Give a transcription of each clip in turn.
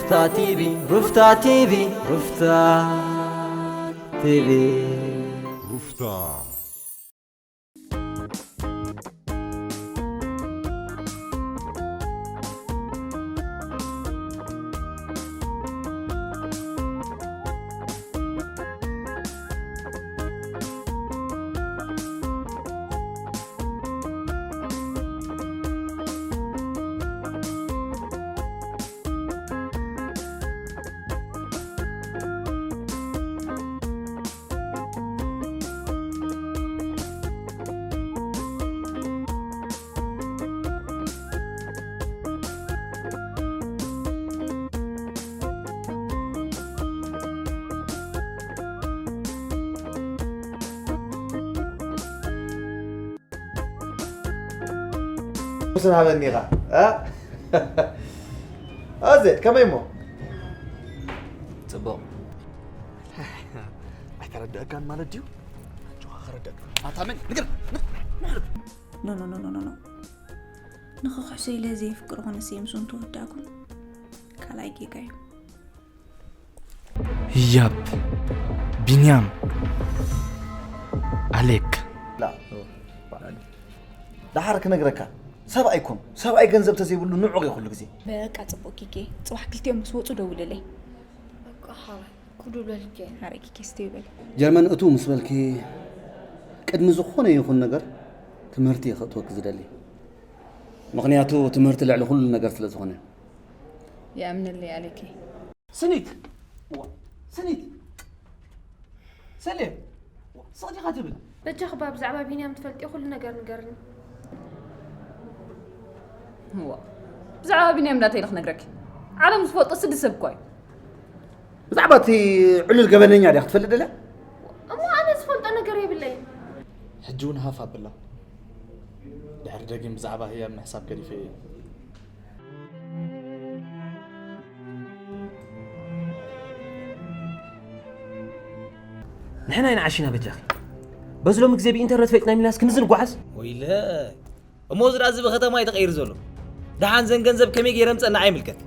ሩፍታ ቲቪ፣ ሩፍታ ቲቪ፣ ሩፍታ ቲቪ። ሩፍታ። ስም ሃበኒ ኢኻ፣ እ? ኣዜድ፣ ከመይ እሞ? ጽቡቕ። ኣይተረድአካን ማለት ድዩ? ኣጆኻ፣ ከረድአካ። ኣታ መን? ንገር፣ ን-፣ ንሕልፍ። ኖ፣ ኖ፣ ኖ፣ ኖ፣ ኖ፣ ኖ። ንኽሕሶ ኢለ ዘየፍቅሮ ኮነ ሰ ምስ ተወዳእኩ ካልኣይ ጌጋ እዩ። ህያብ፣ ቢንያም፣ ኣሌክ። ላ፣ ደሓር ክነግረካ፣ ሰብኣይ ኮን፣ ሰብኣይ ገንዘብ ተዘይብሉ ንዑቕ እዩ ኩሉ ግዜ። በቃ ጽቡቕ ኪኬ፣ ጽባሕ ክልቲኦም ምስ ወጹ ደውልለይ። በቃ ሓራይ፣ ኩዱ በልኬ። ሓራይ ኪኬ ስትይ በል። ጀርመን እቱ ምስ በልኪ፣ ቅድሚ ዝኾነ ይኹን ነገር ትምህርቲ እየ ከእትወኪ ዝደሊ። ምኽንያቱ ትምህርቲ ልዕሊ ኩሉ ነገር ስለ ዝኾነ። ይኣምነለይ ኣሌኬ። ስኒት! ዋ፣ ስኒት! ሰሌም! ዋ፣ ስቕ ዲኻ ትብል? በጃኺ እባ ብዛዕባ ቢንያም ትፈልጥዮ ኩሉ ነገር ንገርኒ። ዋ፣ ብዛዕባ ቢንያም እንዳተይ ኢለ ክነግረኪ? ዓለም ዝፈልጦ ስዲ ሰብ እኳ እዩ። ብዛዕባ እቲ ዕሉል ገበነኛ ድያ ክትፈልጥ ደልያ? እሞ ኣነ ዝፈልጦ ነገር የብለይን። ሕጂ እውን ሃፍ ኣብላ። ድሕሪ ደጊም ብዛዕባ ህያብ ምሕሳብ ገዲፈ እየ። ንሕና ኢና ዓሺና በጃኺ። በዚ ሎሚ ግዜ ብኢንተርነት ፈሊጥና ኢልናስ ክንዚ ንጓዓዝ? ወይለ፣ እሞ እዚ ደኣ እዚ ብከተማ እዩ ተቐይሩ ዘሎ። ደሓን ዘን ገንዘብ ከመይ ገይረ ምጸእ ንዓይ ይምልከት።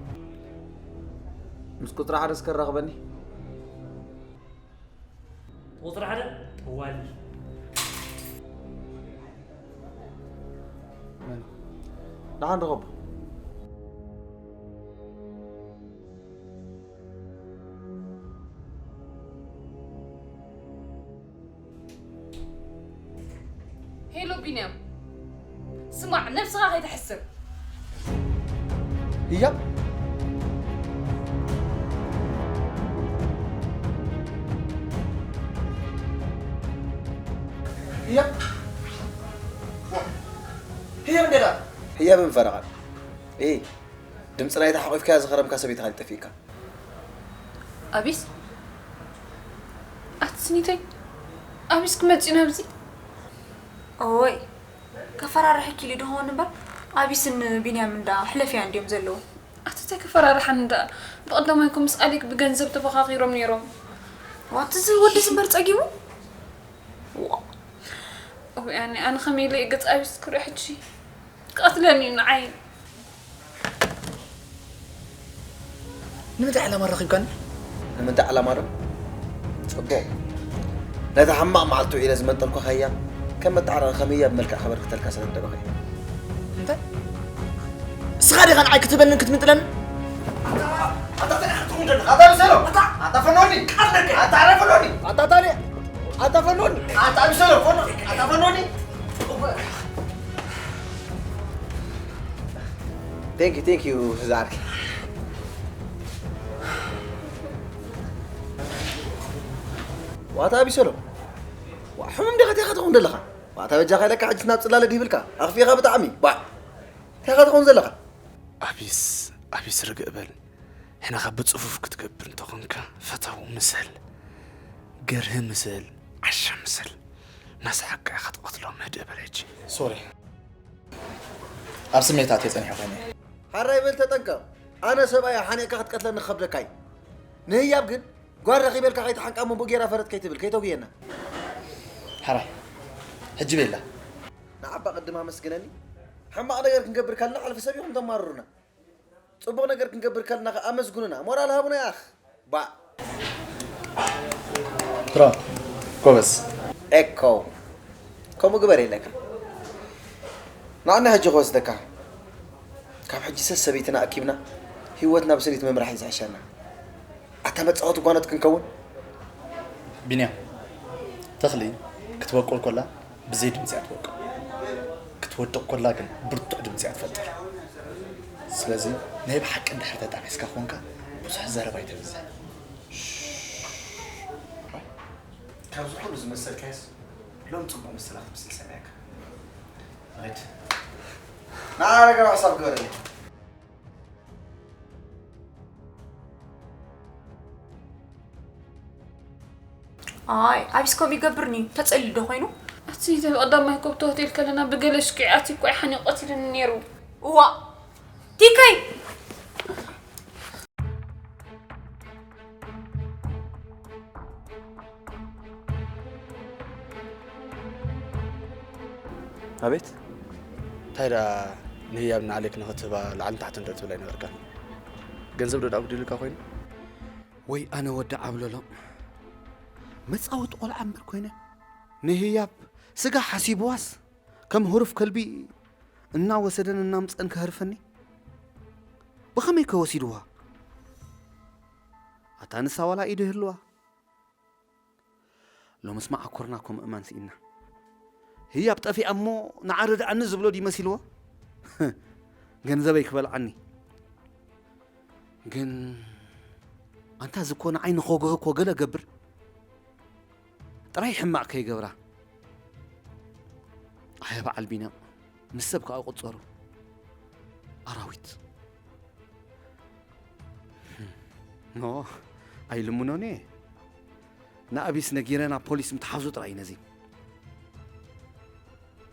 ምስ ቁጽሪ ሓደ እስከ ራኽበኒ። ቁጽሪ ሓደ ጠዋሊ። መን? ደሓን ርኸቦ። ሄሎ ቢንያም፣ ስማዕ፣ ነብስኻ ከይተሕስር። ህያብ? ህያብ? ዋ፣ ህያብ እንዴ ደኣ? ህያብ ምን ፈረቓል? እይ፣ ድምፂ ናይታ ሓቒፍካያ ዝኸረምካ ሰበይትኻ ጠፊእካ። ኣቢስ? ኣቲ ስኒተይ፣ ኣቢስ ክመጽእ እዩ ናብዚ? ኦይ፣ ከፈራርሐኪ ኢሉ ዶ ኾን እምበር፣ ኣቢስን ቢንያምን ደኣ ሕለፍያ እንድዮም ዘለዉ። ኣቲ እንታይ ከፈራርሓኒ ደኣ? ብቐዳማይ እኮ ምስ ኣሌክ ብገንዘብ ተፈኻኺሮም ነይሮም። ዋቲ እዚ ወዲ እምበር ጸጊሙ? ዋ። ኦይ፣ ኣነ፣ ኣነ ከመይ ኢለ እየ ገጽ ኣቢስ ክሪኦ ሕጂ? ክቐትለኒ እዩ ንዓይ። ንምንታይ ዕላማ ረኺብካኒ? ንምንታይ ዕላማ ዶ? ጽቡቕ። ነታ ሕማቕ መዓልቲ ውዒለ ዝመንጠልኩኻ ህያብ፣ ከም መተዓረቒ ከም ህያብ መልክዕ ከበርክተልካ ስለ ዝደበኸ እዩ። እንታይ? እስኻ ዲኻ ንዓይ ክትህበንን ክትምንጥለንን? ኣታ፣ ኣታ፣ እንታይ ኢኻ ትኸውን ዘለኻ? ኣታ፣ ኣቢሰሎም! ኣታ፣ ኣታ፣ ፈኖኒ! ኣታ፣ ኣታ፣ ፈኖኒ! ኣታ፣ ኣቢሰሎም! ፈኖ-፣ ኣታ፣ ፈኖኒ! Thank you, thank you፣ ዝዓርከይ። ዋታ ኣቢሰሎም፣ ዋ፣ ሕሙም ዲኻ? እንታይ ኢኻ ትኸውን ዘለኻ? ዋታ በጃኻ ኢለካ ሕጅስ ናብ ጽላለ ድሂብልካ ኣኽፊኻ ብጣዕሚ። ዋ፣ እንታይ ኢኻ ትኸውን ዘለኻ? ኣቢስ፣ ኣቢስ ርግእ በል። ሕነኻ ብጽፉፍ ክትገብር እንተኾንካ ፈታው ምሰል፣ ገርሂ ምሰል፣ ዓሻ ምሰል። እናሰሓቅካ ኢኻ ትቐትሎም። ህድእ በል ሕጂ። ሶሪ። ኣብ ስሜት ኣትየ ጸኒሐ ኮይነ። ሓራይ በል ተጠንቀቕ። ኣነ ሰብኣይ ሓኒቕካ ክትቀትለኒ ክኸብደካ እዩ። ንህያብ ግን ጓል ረኺበልካ ከይተሓንቃ እሞ ብኡ ጌራ ፈረጥ ከይትብል፣ ከይተጉየና። ሓራይ፣ ሕጂ ቤላ። ንዓባ ቅድም ኣመስግነኒ። ሕማቕ ነገር ክንገብር ካልና ሓልፊ ሰብ ኢኹም ተማርሩና። ጽቡቕ ነገር ክንገብር ከለና ከኣ ኣመስግኑና፣ ሞራል ሃቡና ያኽ። ባእ። ብራቮ። ጎበዝ። ኤኮ። ከምኡ ግበር የለካ። ንዓና ሕጂ ክወስደካ። ካብ ሕጂ ሰስ ሰበይትና ኣኪብና ህይወትና ብስኒት ምምራሕ እዩ ዝሕሸና። ኣታ መጻወቲ ጓኖት ክንከውን? ቢንያም፣ ተኽሊ ክትበቁል ኮላ ብዘይ ድምፂ እያ ትወቅል። ክትወድቕ ኮላ ግን ብርቱዕ ድምፂ እያ ትፈጥር። ስለዚ ናይ ብሓቂ እንድሕር ተጣዒስካ ኮንካ ብዙሕ ዘረባ ኣይተብዝሕ። ካብዚ ኩሉ ዝመሰልካዮስ ሎም ጽቡቕ ምስላ ክትምስል ሰሚዐካ። ሪድ። ንዓ ረገባ ሓሳብ ግበረለይ። ኣይ ኣቢስ ከምኡ ይገብርኒ ተጸልዩ ዶ ኮይኑ? ኣቲ ቀዳማይ ኮብቲ ሆቴል ከለና ብገለ ሽኪዕ ኣቲ እኮ ሓኒቑ ቀቲሉኒ ነይሩ። እዋ ቲከይ ኣቤት። እንታይ ደኣ ንህያብ ንዓሌክ ንኽትህባ ላዕልን ታሕትን ዶ ትብል ኣይነበርካን? ገንዘብ ዶ ደኣ ጉዲሉካ ኮይኑ? ወይ ኣነ ወዲ ዓብለሎም መጻወቲ ቆልዓ እምበር ኮይነ ንህያብ ስጋ ሓሲብዋስ ከም ህሩፍ ከልቢ እናወሰደን እናምጸን ክህርፈኒ ብኸመይ ከ ወሲድዋ ኣታ ንሳ ዋላ ኢዱ ይህልዋ ሎምስ መዓኮርና እኮ ምእማን ስኢንና። ህያብ ጠፊኣ እሞ ንዓ ርድኣኒ ዝብሎ ድዩ መሲልዎ? ገንዘበይ ክበልዓኒ። ግን ኣንታ እዚ እኮ ንዓይ ንኸጉህ እኮ ገለ ገብር። ጥራይ ሕማቕ ከይገብራ። ኣየ በዓል ቢንያም ምስ ሰብ ከኣ ቁጸሩ። ኣራዊት። ኖ ኣይልምኖን እየ ንኣቢስ ነጊረ ናብ ፖሊስ ምትሓዙ ጥራይ እዩ ነዚ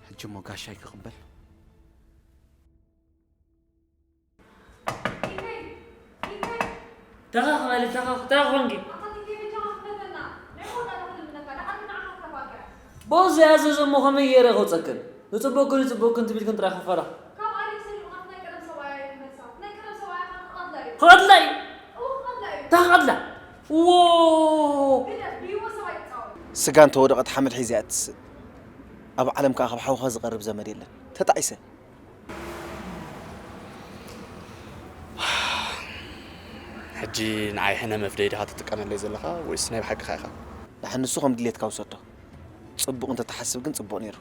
ሕጂ እሞ ጋሻይ ክቕበል ተኻኽ በሊ ተኻኽ ተኻኽ ኮንኪ ቦዝ ያዘዘ እሞ ከመይ ገይረ ከውፀክን ንፅቡቅን ንፅቡቅን ትቢልክን ጥራይ ከፈራ ክቐትላ እዩ። እንታይ ክቐትላ? እዎ። ግደፍ፣ ድይዎ ሰብኣይ ክጻወት። ስጋ እንተ ወደቐት ሓመድ ሒዛ እያ እትስእ። ኣብ ዓለም ከኣ ካብ ሓውኻ ዝቐርብ ዘመድ የለን። ተጣዒሰ። ሕጂ ንዓይ ሕነ መፍደይ ዲኻ ትጥቀመለይ ዘለኻ ወይስ ናይ ብሓቅኻ ኢኻ? ደሓን ንሱ ከም ድሌትካ ውሰዶ። ጽቡቕ እንተ ትሓስብ ግን ጽቡቕ ነይሩ።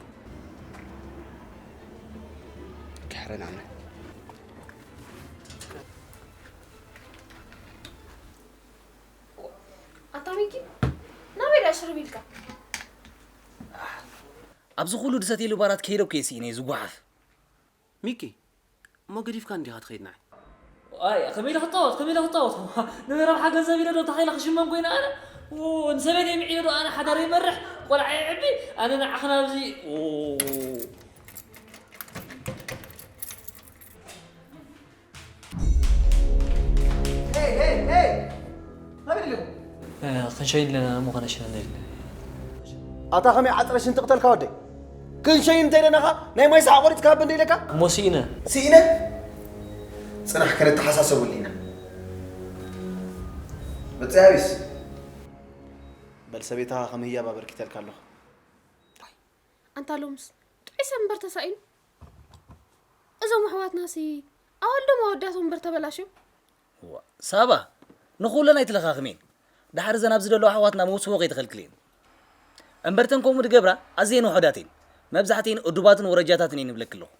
ክሕረን ኣነ። ኣታ ሚኪ ናበይ ደኣ ሽርብ ኢልካ? ኣብዚ ኩሉ ድሰትየሉ ባራት ከይደ እኮ እየ ስኢነ ዝጓሓፍ። ሚኪ እሞ ገዲፍካኒ ዲኻ ትኸይድ ንዓይ? ኣይ ከመይ ኢለ ክጻወት ከመይ ኢለ ክጻወት ንረብሓ ገንዘብ ኢለ ዶ ተኻኢለ ክሽመም ኮይነ ኣነ ንሰበይተይ ምዒነ ዶ ኣነ ሓዳር ይመርሕ ቆልዓ የዕቢ ኣነ ንዓኻ ናብዚ ክንሸይን ኣለና እሞ ከነሽና ንደሊ ኣለና። ኣታ ከመይ ዓፅረ ሽንቲ ቅተልካ ወደይ? ክንሸይን እንተይለናኻ ናይ ማይ ሰሓ ቆሪፅካ ሃበ እንደ ኢለካ? እሞ ስኢነ። ስኢነ? ፅናሕ ከነተሓሳሰበሉ ኢና። መፅያቢስ? በል ሰበይትኻ ከም ህያብ ኣበርኪተልካ ኣለኹ። ኣንታ ሎምስ ጥዑይ ሰብ እምበር ተሳኢኑ። እዞም ኣሕዋትናሲ ኣወልዶም ኣወዳቶም እምበር ተበላሽዮም። እዋ ሳባ ንኹለን ኣይትለኻኽሜን። ደሓር እዘን ኣብዚ ዘለዋ ኣሕዋትና መውስቦ ከይትኸልክልየን። እምበር ተን ከምኡ ዝገብራ ኣዝየን ውሑዳት እየን። መብዛሕትኤን እዱባትን ወረጃታትን እየን ይብለኪ ኣለኹ።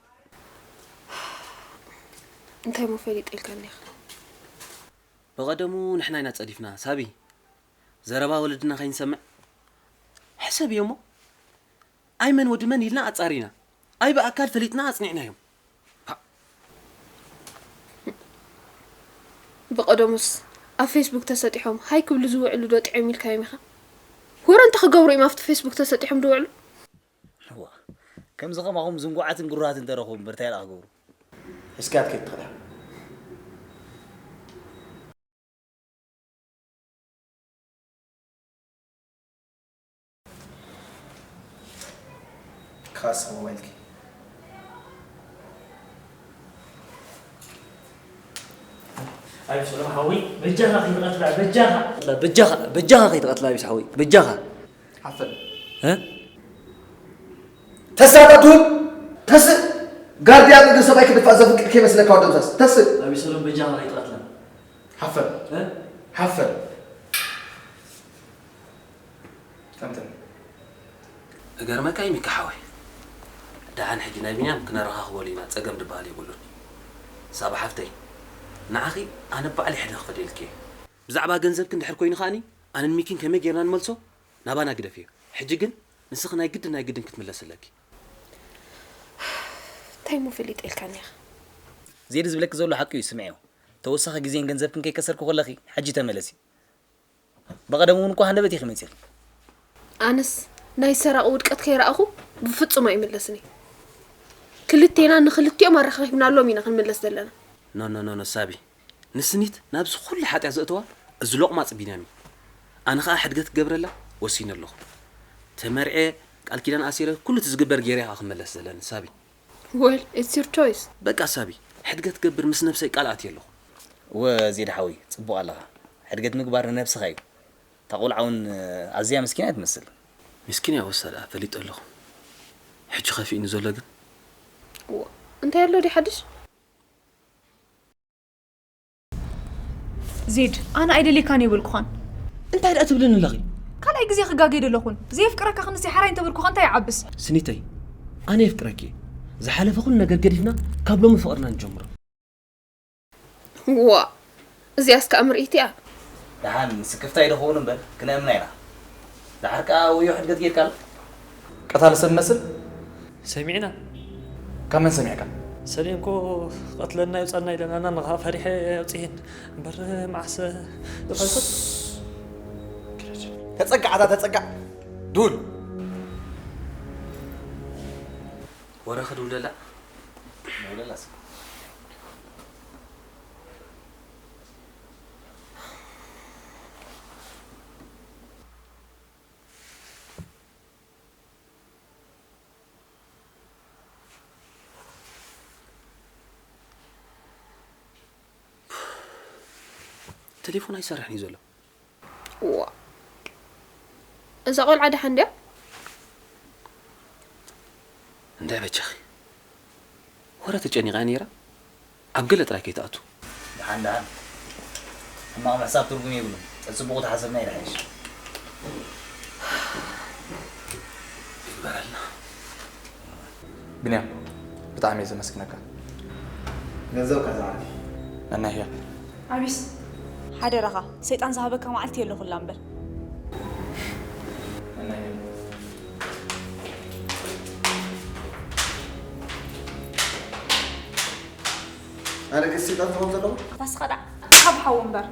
እንታይ እሞ ፈሊጠ ኢልካኒ ኢኻ። ብቐደሙ ንሕና ኢና ጸዲፍና ሳቢ። ዘረባ ወለድና ከይንሰምዕ ሕሰብዮ እሞ። ኣይ መን ወዲ መን ኢልና ኣጻሪና፣ ኣይ ብኣካል ፈሊጥና ኣጽኒዕናዮም። ብቐደሙስ ኣብ ፌስቡክ ተሰጢሖም ሃይ ክብሉ ዝውዕሉ ዶ ጥዕዮም ኢልካዮም ኢኻ? ወረ እንታይ ክገብሩ እዮም ኣብቲ ፌስቡክ ተሰጢሖም ዝውዕሉ? እዋ ከምዚ ከማኹም ዝንጉዓትን ግሩሃትን ተረኽቡ እምበር እንታይ ደኣ ክገብሩ? ሒዝካያ ክትከይድ ትኽእል ኢኻ። ካስ ሞባይልኪ። ኣቢሰሎም ሓወይ፣ በጃኻ ከይትቐትላ፣ በጃኻ። በጃኻ፣ በጃኻ ከይትቐትላ ኣቢስ ሓወይ፣ በጃኻ። ሓፈል። እ? ተሳጣ ትሁን፣ ተስእ። ጋርድያን እግሪ ሰብኣይ ክድፋእ ዘፍቅድ ከይመስለካ ወዲ ምሳስ። ተስእ። ኣቢሰሎም በጃኻ ከይትቐትላ። ሓፈል። እ? ሓፈል። ጠምጥም። እገርመካ እዩ ሚካ ሓወይ። ደሓን ሕጂ ናይ ቢንያም ክነረኻኽበሉ ኢና፣ ጸገም ዝበሃል የብሉን። ሳባ ሓፍተይ፣ ንዓኺ ኣነ ባዕለይ ሕነ ክፈድየልኪ እየ። ብዛዕባ ገንዘብኪ እንድሕር ኮይኑ ከኣኒ፣ ኣነን ሚኪን ከመይ ጌርና ንመልሶ ናባና ግደፍዮ። ሕጂ ግን ንስኺ ናይ ግድን ናይ ግድን ክትምለስለኪ። እንታይ እሞ ፈሊጠ ኢልካኒ ኢኻ? ዜድ ዝብለኪ ዘሎ ሓቂ እዩ፣ ስምዕዮ። ተወሳኺ ግዜን ገንዘብክን ከይከሰርኩ ከለኺ፣ ሕጂ ተመለሲ። ብቐደሙ እውን እኮ ሃንደበት ኢኺ መጺኺ። ኣነስ ናይ ሰራቒ ውድቀት ከይረኣኹ ብፍጹም ኣይምለስን እየ። ክልቴና ንኽልቲኦም ኣረኻኺብናሎም ኢና ክንምለስ ዘለና። ኖ፣ ኖ፣ ኖ፣ ኖ፣ ሳቢ። ንስኒት ናብዚ ኩሉ ሓጢኣት ዘእተዋ እዚ ሎቕማጽ ቢንያም እዩ። ኣነ ኸኣ ሕድገት ክገብረላ ወሲነ ኣለኹ። ተመርዕየ፣ ቃል ኪዳን ኣሲረ፣ ኩሉ እቲ ዝግበር ገይረ ከኣ ክመለስ ዘለኒ፣ ሳቢ። Well, it's your choice. በቃ ሳቢ፣ ሕድገት ክገብር ምስ ነብሰይ ቃል ኣትየ ኣለኹ። እወ ዜድ ሓወይ፣ ጽቡቕ ኣለኻ። ሕድገት ምግባር ንነብስኻ እዩ። እታ ቆልዓ እውን ኣዝያ ምስኪን እያ ትመስል። ምስኪን እያ ወሳ ደኣ፣ ፈሊጠ ኣለኹ። ሕጂ ከፊእኒ ዘሎ ግን። እዋ፣ እንታይ ኣሎ ድዩ ሓድሽ? ዜድ፣ ኣነ ኣይደልየካን የበልኩኻን። እንታይ ደኣ ትብልኒ ኣለኺ? ካልኣይ ግዜ ክጋገ ኣይደለኹን። ዘየፍቅረካ ክንሲ ሓራይ እንተበልኩኻ እንታይ ይዓብስ? ስኒተይ፣ ኣነ የፍቅረኪ እየ። ዝሓለፈ ኩሉ ነገር ገዲፍና ካብ ሎሚ ፍቕርና ንጀምሮ። ዋ፣ እዚኣስ ከኣ ምርኢት እያ። ደሓን ስክፍታ እዩ ዝኸውን እምበር፣ ክነእምና ኢና። ደሓር ከኣ ወዮ ሕድገት ጌርካ ኣሎ። ቀታሊ ሰብ መስል? ሰሚዕና። ካብ መን ሰሚዕካ? ሰሌን እኮ ክቐትለና ይውጻና ኢለና፣ ኣነ ኸኣ ፈሪሐ ኣውጽኤን እምበር፣ መዓስ ዝኸልኩት? ተጸጋዕ፣ ኣታ ተጸጋዕ። ዱል። ወረ ክድውለላ። ደውለላ እስኪ። ቴሌፎን ኣይሰርሕን እዩ ዘሎ። ዋ፣ እዛ ቆልዓ ደሓን ድያ? እንታይ በጃኺ? ወረ ተጨኒቓ እያ ነይራ። ኣብ ገለ ጥራይ ከይትኣቱ። ደሓን፣ ደሓን። ሕማቕ ምሕሳብ ትርጉም የብሉን። እቲ ጽቡቕ ተሓሰብና እዩ ዝሓይሽ። ይግበረልና። ቢንያም፣ ብጣዕሚ እየ ዘመስግነካ። ገንዘብካ ዝዓቢ። ነናይ ህያብ። ኣቢስ፣ ሓደራኻ፣ ሰይጣን ዝሃበካ መዓልቲ የለ ኩላ እምበር። ነናይ ህያብ። ኣነ ግን ሰይጣን ዝኸውን ዘለኹ? ኣታ ስኻ ደኣ ካብ ሓዊ እምበር።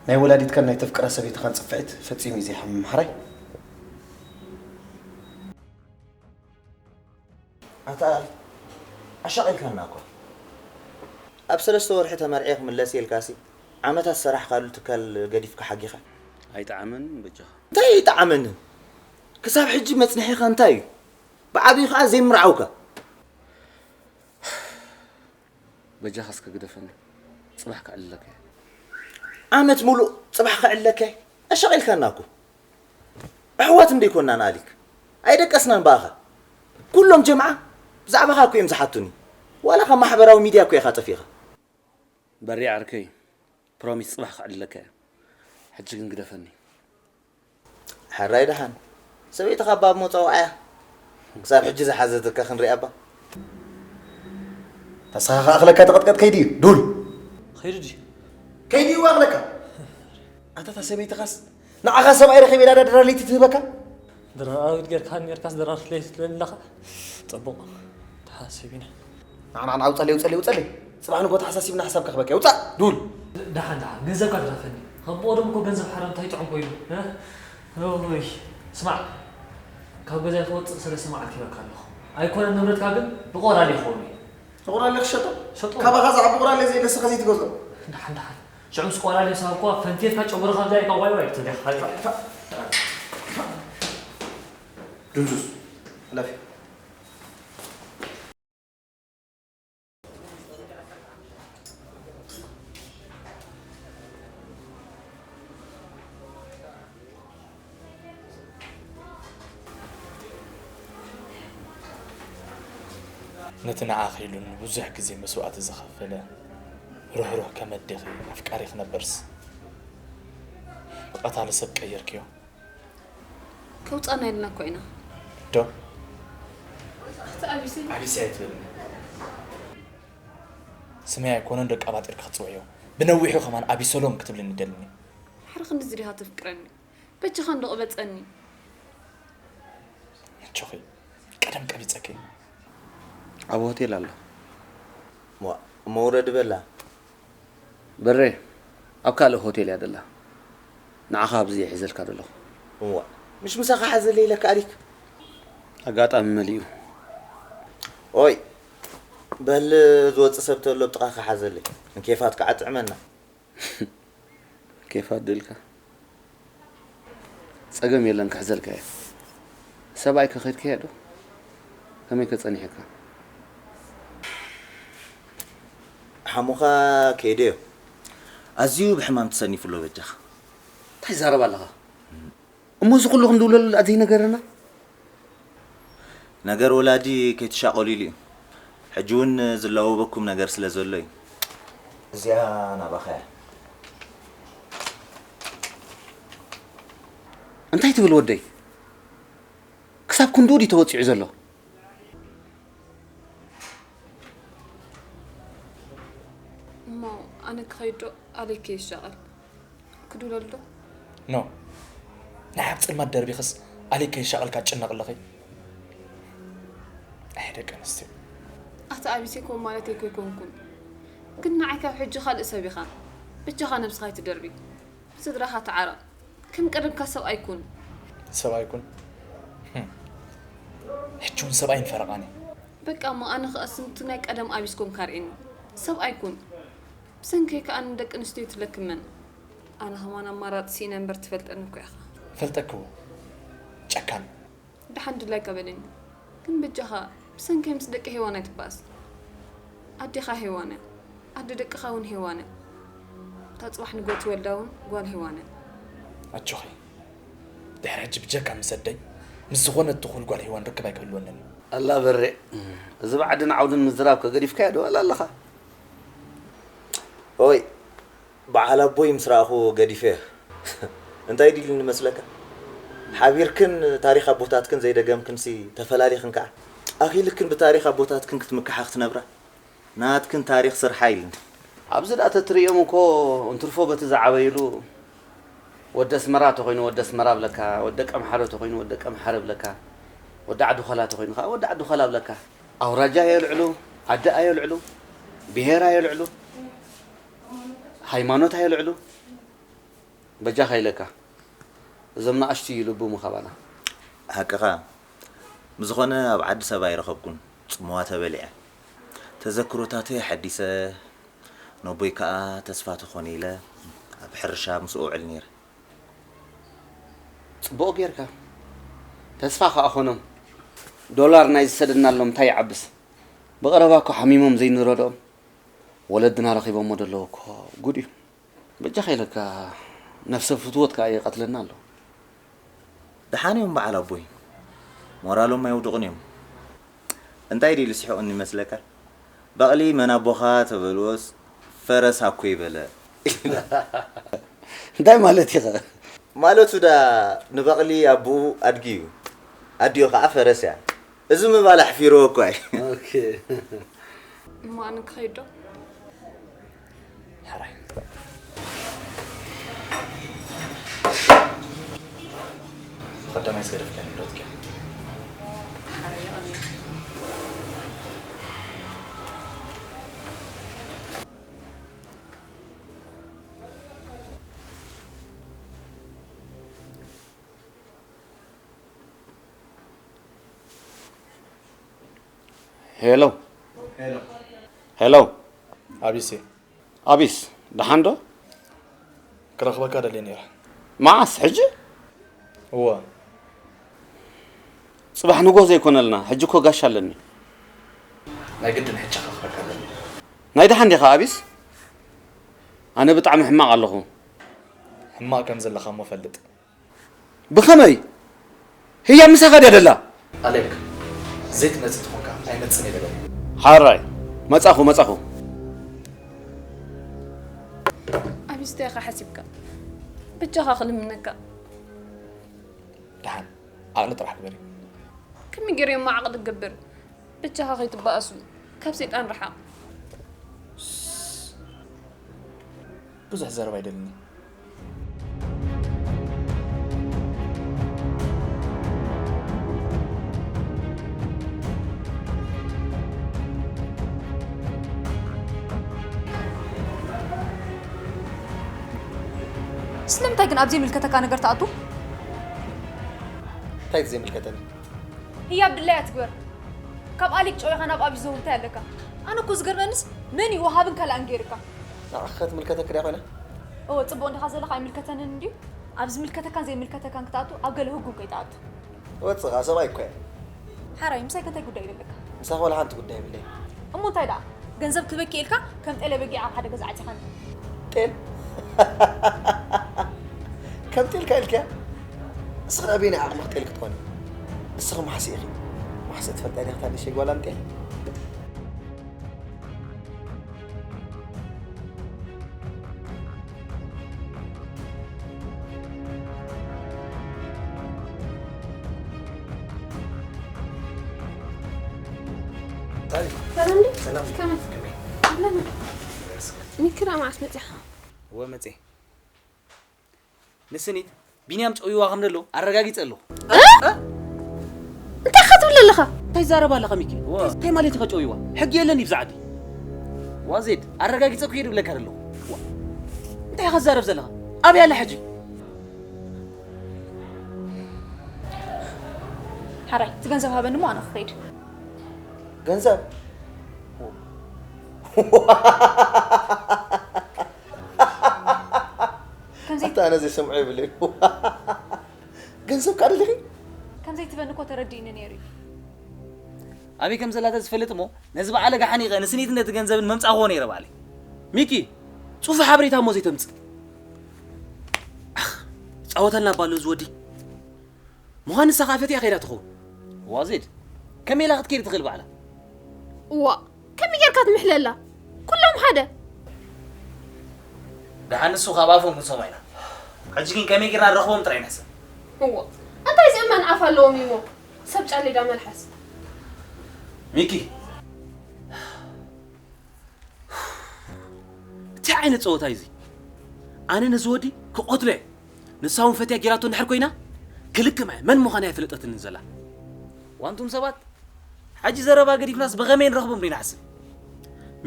ናይ ወላዲትካን ናይ ተፍቅራ ሰበይትኻን ጽፍዒት ፈጺሙ እዩ ዘይሓምም፣ ሓራይ። ኣታ ኣሻቒልካና እኮ። ኣብ ሰለስተ ወርሒ ተመርዕየ ክምለስ እየ ኢልካሲ፣ ዓመታት ዝሰራሕካሉ ትካል ገዲፍካ ሓጊኻ። ኣይጠዓመንን በጃኻ። እንታይ ኣይጠዓመንን? ክሳብ ሕጂ መጽንሒኻ እንታይ እዩ? ብዓቢኡ ኸኣ ዘይምርዓውካ። በጃኻ እስከ ግደፈኒ። ጽባሕ ከዕልለካ እየ። ዓመት ሙሉእ ጽባሕ ከዕልለካ እየ? ኣሻቒልካና እኮ። ኣሕዋት እንዶ ኣይኮናን ኣሊክ። ኣይደቀስናን ብኣኻ። ኩሎም ጀምዓ ብዛዕባኻ እኮ እዮም ዝሓቱኒ። ዋላ ካብ ማሕበራዊ ሚድያ እኮ ኢኻ ጠፊእኻ። በሪ ዓርከይ፣ ፕሮሚስ ጽባሕ ከዕልለካ እየ። ሕጂ ግን ግደፈኒ። ሕራይ ደሓን። ሰበይትኻ እባ ኣብ መጻውዓያ ክሳብ ሕጂ ዝሓዘትካ ክንሪኣ እባ። ተሳኻ ኣኽለካ ተቐጥቀጥ ከይዲ እዩ፣ ዱል። ኸይዱ ድዩ? ከይዲ እዩ ኣኽለካ። ኣታ እታ ሰበይትኻስ ንዓኻ ሰብኣይ ረኺበ ኢላ ዳ ድራር ለይቲ ትህበካ? ድራር ኣውድ ጌርካ ኔርካስ ድራር ለይቲ ትብለኒ ኣለኻ? ጽቡቕ። ተሓሲብ ኢና። ንዓ፣ ንዓ፣ ንዓ፣ ውጸለይ፣ ውጸለይ፣ ውጸለይ። ጽባሕ ንጎ ተሓሳሲብና ሓሳብ ከኽበካ። ውጻእ፣ ዱል። ደሓን፣ ደሓን። ገንዘብካ ግደፈኒ። ከም ብቐደሙ እኮ ገንዘብ ሓራም እንታይ ጥዑም ኮይኑ፣ እ? ኦይ፣ ስማዕ። ካብ ገዛይ ክወጽእ ሰለስተ መዓልቲ ሂበካ ኣለኹ። ኣይኮነን ንብረትካ ግን ብቆራሌ ክኸውን እዩ። ብቆራሌ ክሸጦ? ሸጦ። ካባኻ ዝዓቢ ቆራሌ ዘየለ ንስኻ ዘይትገዝኦ። ደሓን፣ ደሓን። ሽዑ ምስ ቆራሌ ዝሃብኩዋ ፈንቲርካ ጨጉርኻ ኣብዛ ኢኻ ዋይ ዋይ ትብል ኢኻ። ፋ-፣ ፋ-፣ ፋ-፣ ድንዙዝ። ሕለፊ። ነቲ ንዓኺ ኢሉ ንብዙሕ ግዜ መስዋእቲ ዝኸፈለ ርሕሩሕ ከም ኣዴኺ ኣፍቃሪኺ ነበርስ፣ ብቐታሊ ሰብ ቀይርክዮ። ከውፃና ኢልና እኮ ኢና። ዶ ኣቢሲ ኣይትበልኒ። ስመይ ኣይኮነን ደቂ ኣባጢርኪ ክትፅውዕዮ፣ ብነዊሑ ከማን ኣቢሰሎም ክትብልኒ ደልኒ። ሕርኽ ንዚ ዲኻ ተፍቅረኒ? በጃኻ እንዶ ቅበፀኒ። ምቾኺ ቀደም ቀቢፀኪ። ኣብ ሆቴል ኣሎ። ዋ፣ መውረድ በላ። በሬ ኣብ ካልእ ሆቴል እያ ደላ። ንዓኻ ኣብዚ እየ ሒዘልካ ዘለኹ። እዋ፣ ምሽ ምሳኻ ሓዘለይ ኢለካ ኣሊክ። ኣጋጣሚ መሊኡ። ኦይ፣ በል ዝወፅእ ሰብ ተሎ ብጥቓኻ ሓዘለይ። ንኬፋት ከዓ ጥዕመና። ኬፋት ድልካ ጸገም የለን ክሕዘልካ እየ። ሰብኣይ ከኸድከያ ዶ? ከመይ ከጸኒሕካ? ሓሙኻ ከይደዮ። ኣዝዩ ብሕማም ተሰኒፉ ኣሎ በጃኻ። እንታይ ትዛረብ ኣለኻ? እሞ እዚ ኩሉ ክንድውለሉ ደኣ ዘይነገረና? ነገር ወላዲ ከይትሻቐሉ ኢሉ እዩ። ሕጂ እውን ዝላወበኩም ነገር ስለ ዘሎ እዩ። እዚኣ ናባኻ እያ። እንታይ ትብል ወደይ? ክሳብ ክንድኡ ድዩ ተወጺዑ ዘሎ? እሞ ኣነ ክኸይድ ዶ? ኣሌክ ይሻቐል። ክድውለሉ ዶ? ኖ፣ ናይ ኣብ ጸልማት ደርቢኽስ ኣሌክ ከይሻቐልካ ትጭነቕ ኣለኺ? ኣይ ደቂ ኣንስትዮ። ኣታ ኣቢሴ ከምኡ ማለተይ እኮ ኣይኮንኩን። ግን ንዓይ ካብ ሕጂ ካልእ ሰብ ኢኻ። በጃኻ ነብስኻ ኣይትደርቢ። ብስድራኻ ተዓረቕ። ከም ቀደምካ ሰብኣይ ኩን። ሰብኣይ ኩን? ህም። ሕጂ እውን ሰብኣይ ንፈረቓኒ። በቃ እሞ ኣነ ኸኣ ስንቲ ናይ ቀደም ኣቢስ ኮንካ ርእየኒ። ሰብኣይ ኩን። ብሰንከይ ከኣ ንደቂ ኣንስትዮ ትለክመን። ኣነ ኸማን ኣማራጺ ስኢነ እምበር ትፈልጠኒ እኮ ኢኻ። ፈልጠክዎ። ጨካን። ደሓን ድላይካ በለኒ። ግን በጃኻ ብሰንከይ ምስ ደቂ ሄዋን ኣይትባኣስ። ኣዴኻ ሄዋን እያ። ኣደ ደቅኻ እውን ሄዋን እያ። እታ ጽባሕ ንግሆ ትወልዳ እውን ጓል ሄዋን እያ። ኣጆኺ። ድሕሪ ሕጂ ብጀካ ምስ ኣደይ ምስ ዝኾነት ትኹል ጓል ሄዋን ርክብ ኣይክህልወንን እዩ። ኣላ በሬ፣ እዚ ብዓድን ዓውድን ምዝራብ ከገዲፍካዮ ዶ ዋላ ኣለኻ? ኦይ፣ በዓል ኣቦይ ምስ ረኣኹ ገዲፈ። እንታይ ድልኒ መስለካ? ሓቢርክን ታሪኽ ኣቦታትክን ዘይደገምክንሲ ተፈላሊኽን ከዓ ኣኺልክን ብታሪኽ ኣቦታትክን ክትምክሓ ክትነብራ ናትክን ታሪኽ ስርሓ ኢልኒ። ኣብዚ ደኣ ተትርእዮም እኮ እንትርፎ በቲ ዝዓበይሉ ወዲ ኣስመራ ተኾይኑ ወዲ ኣስመራ ብለካ፣ ወዲ ደቀምሓረ ተኾይኑ ወዲ ደቀምሓረ ብለካ፣ ወዲ ዓዲ ኾላ ተኾይኑ ከዓ ወዲ ዓዲ ኾላ ብለካ። ኣውራጃ ኣየልዕሉ፣ ዓዲ ኣየልዕሉ፣ ብሄር ኣየልዕሉ፣ ሃይማኖት ኣየልዕሉ። በጃኻ ኢለካ እዞም ንኣሽቱ ይልቡ ምኻባና። ሓቅኻ። ብዝኾነ ኣብ ዓዲ ሰብ ኣይረኸብኩን። ጽምዋ ተበሊዐ። ተዘክሮታተይ ሓዲሰ፣ ነቦይ ከኣ ተስፋ ተኾነ ኢለ ኣብ ሕርሻ ምስ እውዕል ነይረ። ጽቡቕ ጌርካ። ተስፋ ከኣ ኾኖም። ዶላር ናይ ዝሰደድናሎም እንታይ ይዓብስ? ብቐረባ እኮ ሓሚሞም ዘይንረድኦም ወለድና ረኺቦሞ ደለዉ እኮ። ጉድ እዩ። በጃኻ ኢለካ ነፍሰ ፍትወት ከኣ ይቐትለና ኣሎ። ደሓን እዮም በዓል ኣቦይ። ሞራሎም ኣይውድቑን እዮም። እንታይ ድዩ ዝስሕቑኒ ይመስለካ? በቕሊ መን ኣቦኻ ተበልዎስ ፈረስ ኣኮይ በለ። እንታይ ማለት ኢኻ? ማለቱ ዳ ንበቕሊ ኣቦኡ ኣድጊ እዩ። ኣዲኡ ኸዓ ፈረስ እያ። እዚ ምባል ኣሕፊርዎ እኳ እዩ። ኦኬ። እሞ ኣነ ክኸይድ ዶ? ሕራይ። ቀዳማይ ዝገደፍካኒ ብረትኪ። ሄሎ። ሄሎ። ኣቢሲ። ኣቢስ፣ ደሓን ዶ? ክረኽበካ ደልየ ነይረ። መዓስ? ሕጂ? እወ። ጽባሕ ንጎ ዘይኮነልና፣ ሕጂ እኮ ጋሻ ኣለኒ። ናይ ግድን ሕጂ ክረኽበካ ደልየ። ናይ ደሓን ዲኻ ኣቢስ? ኣነ ብጣዕሚ ሕማቕ ኣለኹ። ሕማቕ ከም ዘለኻ እሞ ፈልጥ። ብኸመይ? ህያ ምሳኻ ድያ ደላ? ኣሌክ፣ ዘይትመጽእ ተኾንካ ኣይመጽእን እየ በለኒ። ሓራይ፣ መጻኹ፣ መጻኹ። ኣቢስተ ኢኻ ሓሲብካ። በጃኻ ክልምነካ። ደሓን፣ ዓቕሊ ጥራሕ ግበሪ። ከመይ ገይረ እሞ ዓቕሊ ክገብር? በጃኻ ከይትበኣሱ። ካብ ሰይጣን ርሓቕ። ብዙሕ ዘረባ ኣይደልን። ስለምንታይ ግን ኣብ ዘይምልከተካ ነገር ትኣቱ? እንታይ ዘይምልከተኒ? ህያብ ድላያ ትግበር። ካብ ኣሊክ ጨዊኻ ናብ ኣብዩ ዘውርታ ኣለካ። ኣነ እኮ ዝገርመንስ መን እዩ ወሃብን ካልኣን ገይርካ? ንዓኺ ከ ትምልከተኪ ድያ ኮይና? እወ፣ ጽቡቕ እንዲኻ ዘለኻ ኣይምልከተንን እንድዩ። ኣብ ዝምልከተካን ዘይምልከተካን ክትኣቱ ኣብ ገለ ህጉም ከይትኣቱ። ወጽኻ ሰብኣይ እኮ እየ። ሓራይ፣ ምሳይ ከ እንታይ ጉዳይ እዩ ዘለካ? ምሳኺ ዋላ ሓንቲ ጉዳይ የብለይ። እሞ እንታይ ደኣ? ገንዘብ ክበኪ ኢልካ ከም ጤለ በጊዕ ኣብ ሓደ ገዛ ዓጺኻኒ። ጤል? ከም ጤል ከ ኢልክያ? እስኺ ኣበየናይ ዓቕሚ ጤል ክትኾኒ? እስኺ ማሕሲ ኢኺ። ማሕሲ ትፈልጣ ዲኺ እታ ንእሽተይ ጓል ኣንጤል? ሰላም ድዩ? ሰላም። ከመይ? ከመይ? ኣለና። ሚኪ ደኣ መዓስ መጺኻ? እወ መጺኤ። ንስኒት ቢንያም ጨውይዋ ከም ዘሎ ኣረጋጊጸ ኣለኹ። እ? እንታይ ኢኻ ትብል ኣለኻ? እንታይ ትዛረብ ኣለኻ ሚኪ? ዋ። እንታይ ማለት ኢኻ ጨውይዋ? ሕጊ የለን እዩ ብዛ ዓዲ። ዋዜድ፣ ኣረጋጊጸ እኮ እየ ዝብለካ ዘለኹ። ዋ። እንታይ ኢኻ ትዛረብ ዘለኻ? ኣበይ ኣላ ሕጂ? ሓራይ፣ እቲ ገንዘብ ሃበኒ እሞ ኣነ ክኸይድ። ገንዘብ? ከምዚ ኣታ ኣነ ዘይሰምዖ የብለይ። ገንዘብ ከኣ ደሊኺ? ከም ዘይትበኒ እኮ ተረዲእኒ ነይሩ እዩ። ኣበይ ከም ዘላ ተዝፈልጥ እሞ ነዚ በዓል ኣጋ ሓኒቐ ንስኒትን ነቲ ገንዘብን መምጻእክዎ ነይረ ባዕለይ። ሚኪ፣ ጽፉ ሓበሬታ እሞ ዘይተምጽእ። ኣኽ፣ ጻወተልና ባሎ እዚ ወዲ። ምዃን ንሳ ኸኣ ፈቲያ ከይዳ ትኸውን። ዋዜድ፣ ከመይ ኢላ ክትከይድ ትኽእል ባዕላ? እዋ፣ ከመይ ጌርካ ትምሕለላ? ኩሎም ሓደ። ደሓን ንሱ ካብ ኣፎም ክንሰምዖ ኢና። ሕጂ ግን ከመይ ጌርና ንረኽቦም ጥራይ ንሕሰብ። እዋ፣ እንታይ ዝእመን ኣፍ ኣለዎም እሞ ሰብ ጫሌዳ መልሓስ። ሚኪ፣ እንታይ ዓይነት ጸወታ እዩ እዚ? ኣነ ነዚ ወዲ ክቐትሎ እየ። ንሳ እውን ፈትያ ጌራቶ እንድሕር ኮይና፣ ክልክማ እየ። መን ምዃና ኣይፈለጠትንን ዘላ። ዋንቱም ሰባት፣ ሕጂ ዘረባ ገዲፍናስ ብኸመይ ንረኽቦም ዶ ኢና ንሓስብ?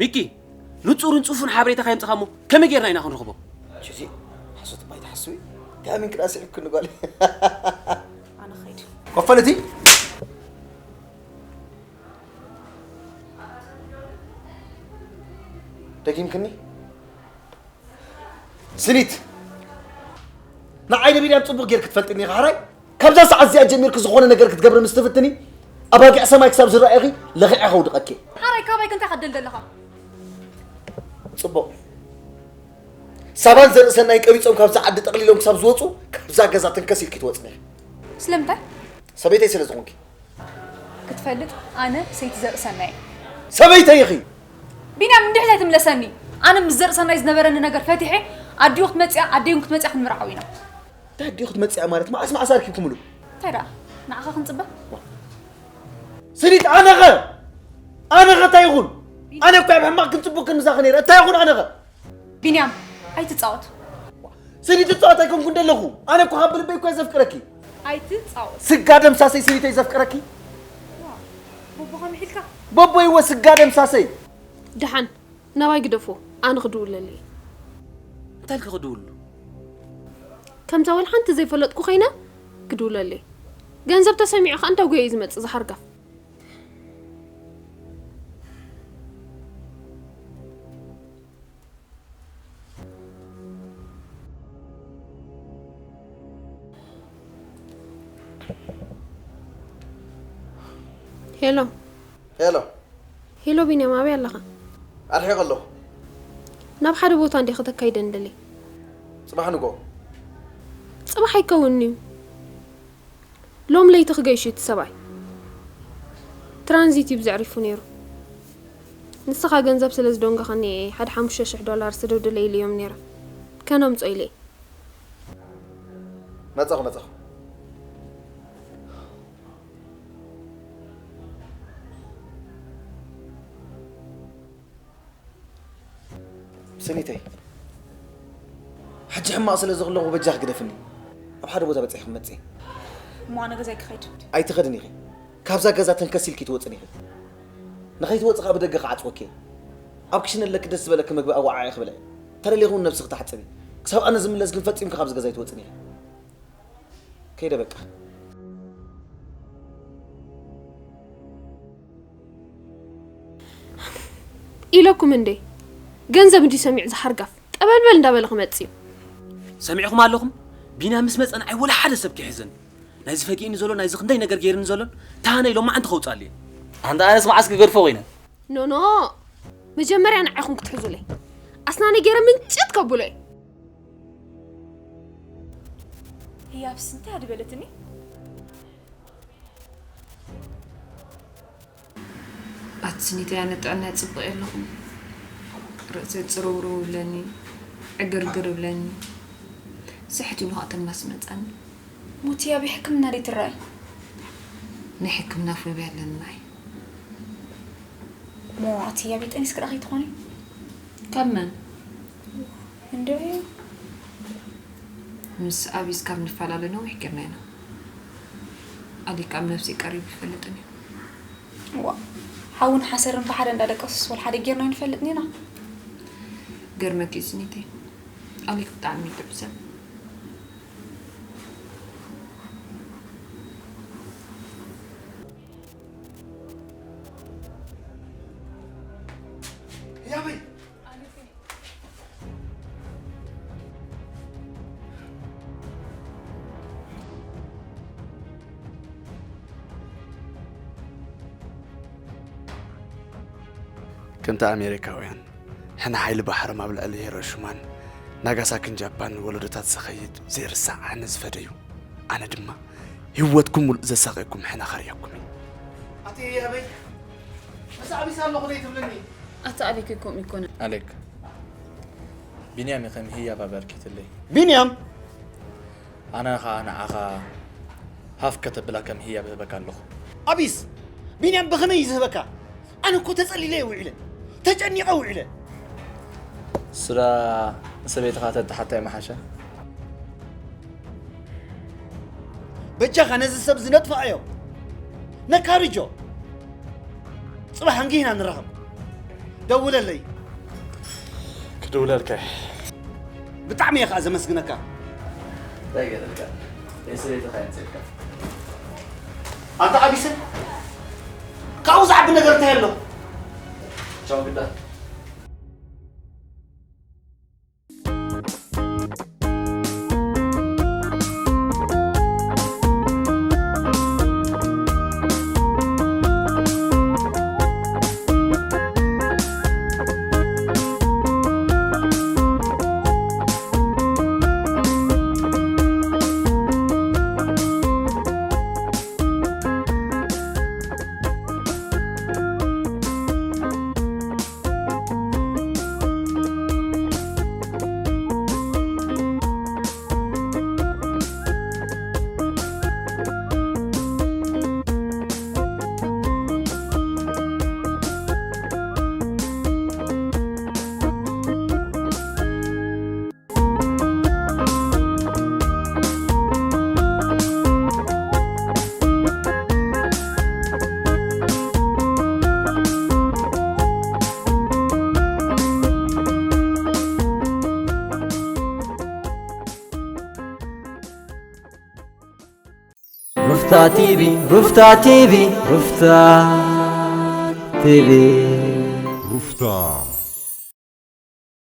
ሚኪ፣ ንጹርን ጽፉን ሓበሬታ ካየምጽኻ እሞ ከመይ ጌርና ኢና ክንረኽቦም? ሽዚ፣ ሓሶት እባ ኣይትሓስዊ። እንታይ ኣሚንኪ ደኣ ስሒብክኒ ጓል? ኣነ ኸይድ። ኮፈል እቲ። ደጊምክኒ? ስኒት! ንዓይ ንቢንያም ጽቡቕ ጌርኪ ትፈልጥኒ ኢኺ፣ ሓራይ? ካብዛ ሰዓት እዚኣ ጀሚርኪ ዝኾነ ነገር ክትገብሪ ምስ ትፍትኒ፣ ኣባጊዕ ሰማይ ክሳብ ዝረኣየኺ ለኺዐ ከውድቐኪ። ሓራይ፣ ካባይ ከ እንታይ ክትደሊ ዘለኻ? ጽቡቕ። ሳባን ዘርእሰናይ ቀቢጾም ካብዛ ዓዲ ጠቕሊሎም ክሳብ ዝወጹ፣ ካብዛ ገዛ ተንከስ ኢልኪ ትወጽኒ ኢኺ። ስለምንታይ? ሰበይተይ ስለ ዝኾንኪ። ክትፈልጥ፣ ኣነ ሰይቲ ዘርእሰናይ እየ። ሰበይተይ ኢኺ! ቢንያም፣ እንድሕር ዘይትምለሰኒ፣ ኣነ ምስ ዘርእሰናይ ዝነበረኒ ነገር ፈቲሐ፣ ኣዲኡ ክትመጽእ እያ፣ ኣደይ እውን ክትመጽእ እያ፣ ክንምርዓው ኢና። እንታይ ኣዲኡ ክትመጽእ እያ ማለት? መዓስ መዓስ ኣርኪብኩምሉ? እንታይ ደኣ? ንዓኻ ክንጽበ? ስኒት፣ ኣነኸ? ኣነኸ እንታይ ይኹን? ኣነ እኮ ኣብ ሕማቕ ክንጽቡቕ ክንምሳኸ ነይረ። እንታይ ይኹን ኣነኸ? ቢንያም፣ ኣይትጻወት። ስኒ ትጻወት ኣይኮንኩን ደለኹ። ኣነ እኮ ካብ ልበይ እኮ እየ ዘፍቅረኪ። ኣይትጻወት። ስጋ ደምሳሰይ ስኒተይ ዘፍቅረኪ። ዋ፣ ቦቦኻ ምሒልካ? ቦቦይ እወ ስጋ ደምሳሰይ። ደሓን፣ ናባይ ግደፎ። ኣነ ክድውለለይ። እንታይ ኢልኪ ክድውሉ? ከምታ ወላ ሓንቲ ዘይፈለጥኩ ኮይነ ክድውለለይ። ገንዘብ ተሰሚዑ ከኣ እንታይ ጉያ እዩ ዝመጽእ ዝሓርጋፍ? ሄሎ። ሄሎ። ሄሎ ቢንያም፣ ኣበይ ኣለኻ? ኣርሒቐ ኣለኹ። ናብ ሓደ ቦታ እንዴ ከተካይደን ደልየ። ጽባሕ ንግሆ። ጽባሕ ኣይከውንን'ዩ። ሎም ለይቲ ክገይሽ እቲ ሰብኣይ። ትራንዚት እዩ ብዘዕሪፉ ነይሩ። ንስኻ ገንዘብ ስለ ዝደንጎኻኒ እየ ሓደ ሓሙሽተ ሽሕ ዶላር ስደዱለይ ኢለዮም ነይረ። ከነምጾ ኢለ እየ። መጻኹ መጻኹ። ስኒተይ፣ ሕጂ ሕማቕ ስለ ዘኽለኹ በጃኺ ግደፍኒ። ኣብ ሓደ ቦታ በጺሐ ክመጽእ እየ። እሞ ኣነ ገዛይ ክኸይድ። ኣይትኸድን ኢኺ። ካብዛ ገዛ ተንከስ ኢልኪ ትወጽን ኢኺ። ንኸይትወጽእ ከኣ ብደገ ክዓጽወኪ እየ። ኣብ ክሽነ ኣለኪ ደስ ዝበለኪ መግቢ ኣወዓዒ ክብልዒ። ተደሊኺ እውን ነብስኺ ተሓጸቢ። ክሳብ ኣነ ዝምለስ ግን ፈጺምኪ ካብዚ ገዛ ኣይትወጽን ኢኺ። ከይደ በቃ። ኢለኩም እንዴ? ገንዘብ እንዲ ሰሚዑ ዝሓርጋፍ ጠበልበል እንዳበለ ክመጽእ እዩ። ሰሚዕኹም ኣለኹም? ቢንያም ምስ መጸ ንዓይ ወላ ሓደ ሰብ ከይሕዘኒ። ናይዚ ፈጊእኒ ዘሎ ናይዚ ክንደይ ነገር ገይርኒ ዘሎን ተሃነይ ሎማዓንቲ ከውጻሉ እየ። ኣንታ ኣነስ መዓስ ክገድፎ ኮይነ። ኖኖ፣ መጀመርያ ንዓይኹም ክትሕዙለይ ኣስናነይ ገይረ ምንጭት ከብሎ እየ። ህያብስ እንታይ ኣድበለትኒ? ኣቲ ስኒተይ ኣነ ጥዕናይ ጽቡቕ የለኹን። ርእሰይ ጽርውርው ይብለኒ፣ ዕግርግር ይብለኒ። ስሕት ኢሉ ኸኣ ትርናስ ይመጸኒ። ሞት ህያብ ሕክምና ደይ ትረኣይ? ናይ ሕክምና ፎብያ ኣለኒ ንዓይ። እሞ ኣቲ ህያብ ጠኒስኪ ደኣ ከይትኾኒ? ካብ መን? እንድዒ ምስ ኣቢስ ካብ ንፈላለ ነዊሕ ጌርና ኢና። ኣሊክ ኣብ ነብሰይ ቀሪቡ ይፈልጥን እዩ። ዋ ሓውን ሓሰርን ብሓደ እንዳደቀሱስ ወላ ሓደ ጌርና ንፈልጥን ኢና። ገርመኪ እዩ ስኒተይ። ኣሊክ ብጣዕሚ እዩ ጥዑም ሰብ። ህያበይ ከምቲ ኣሜሪካውያን ሕነ ሓይሊ ባሕሮም ኣብ ልዕሊ ሂሮሽማን ናጋሳክን ጃፓን ንወለዶታት ዝኸይድ ዘይርሳዕ ሕነ ዝፈደዩ፣ ኣነ ድማ ህይወትኩም ሙሉእ ዘሳቐየኩም ሕነ ከርእየኩም እየ። ኣቲ ኣበይ መሳዕቢስ ኣለኹ ደይ ትብልኒ? ኣቲ ኣሌክ ከምኡ ኣይኮነን። ኣሌክ ቢንያም ከም ህያብ ኣበርኪትለይ። ቢንያም ኣነ ኸኣ ንዓኻ ሃፍ ከተብላ ከም ህያብ እህበካ ኣለኹ። ኣቢስ ቢንያም ብኸመይ እዩ ዝህበካ? ኣነ እኮ ተጸሊለ እየ ውዒለ፣ ተጨኒቐ ውዒለ። ስራ ንሰበይትኻ ተተሓታ ይመሓሸ። በጃኻ ነዚ ሰብ ዝነጥፋኣዮ ነካርጆ። ጽባሕ እንግሂና ንራኸብ። ደውለለይ። ክድውለልካ እየ። ብጣዕሚ እየ ከዓ ዘመስግነካ። እንታይ ገለልካ? ናይ ሰበይትኻ እየ ንፅልካ። ኣንታ ኣቢሰ ካብኡ ዝዓቢ ነገር እንታይ ኣሎ? ቻው ግዳ። ሩፍታ ቲቪ ሩፍታ ቲቪ ሩፍታ ቲቪ ሩፍታ